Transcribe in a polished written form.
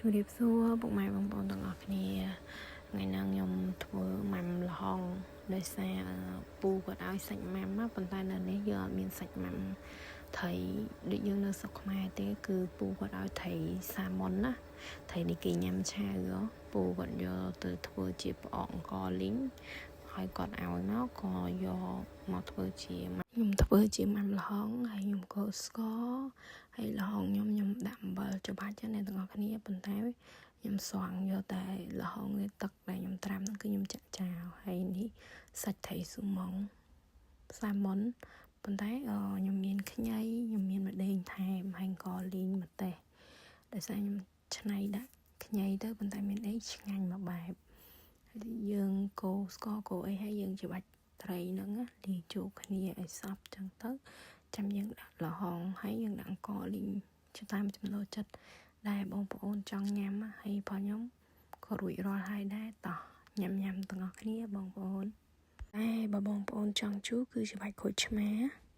ជំរាបសួរពុកម៉ែបងប្អូនទាំងអស់គ្នាថ្ងៃនេះខ្ញុំធ្វើម៉ាំល្ហុងដោយសារពូគាត់ឲ្យសាច់ម៉ាំណាប៉ុន្តែនៅនេះយើងអត់មានសាច់ម៉ាំត្រីដូចយើងនៅស្រុកខ្មែរទេគឺពូគាត់ឲ្យត្រីសាម៉ុនណាត្រីនេះគេញ៉ាំឆៅហ៎ពូគាត់យកទៅធ្វើជាផ្អកអង្ករលីងហើយគាត់ឲ្យមកក៏យកមកធ្វើជាខ្ញុំធ្វើជាម៉ាំល្ហុងហើយខ្ញុំកូរស្ករហើយល្ហុងខ្ញុំខ្ញុំដាក់អំបិលច្បាច់ណាអ្នកទាំងអស់គ្នាប៉ុន្តែខ្ញុំស្រង់យកតែល្ហុងនេះទឹកដែលខ្ញុំត្រាំហ្នឹងគឺខ្ញុំចាក់ចោលហើយនេះសាច់ត្រីស៊ូម៉ុងសាម៉ុនប៉ុន្តែខ្ញុំមានខ្ញីខ្ញុំមានម្ដេងថែមហើយក៏លីងម្ទេសដោយសារខ្ញុំឆ្នៃដាក់ខ្ញីទៅប៉ុន្តែមានអីឆ្ងាញ់មួយបែបហើយយើងកូរស្ករកូរអីហើយយើងច្បាច់ត្រីហ្នឹងលាយចូលគ្នាឲ្យសព្វចឹងទៅចាំយើងដាក់ល្ហុងហើយយើងដាក់អង្ករលីងតាមចំណូលចិត្តដែលបងប្អូនចង់ញ៉ាំហើយផងខ្ញុំក៏រួចរាល់ហើយដែរតោះញ៉ាំញ៉ាំទាំងអស់គ្នាបងប្អូនតែបើបងប្អូនចង់ជូរគឺច្បាច់ក្រូចឆ្មា។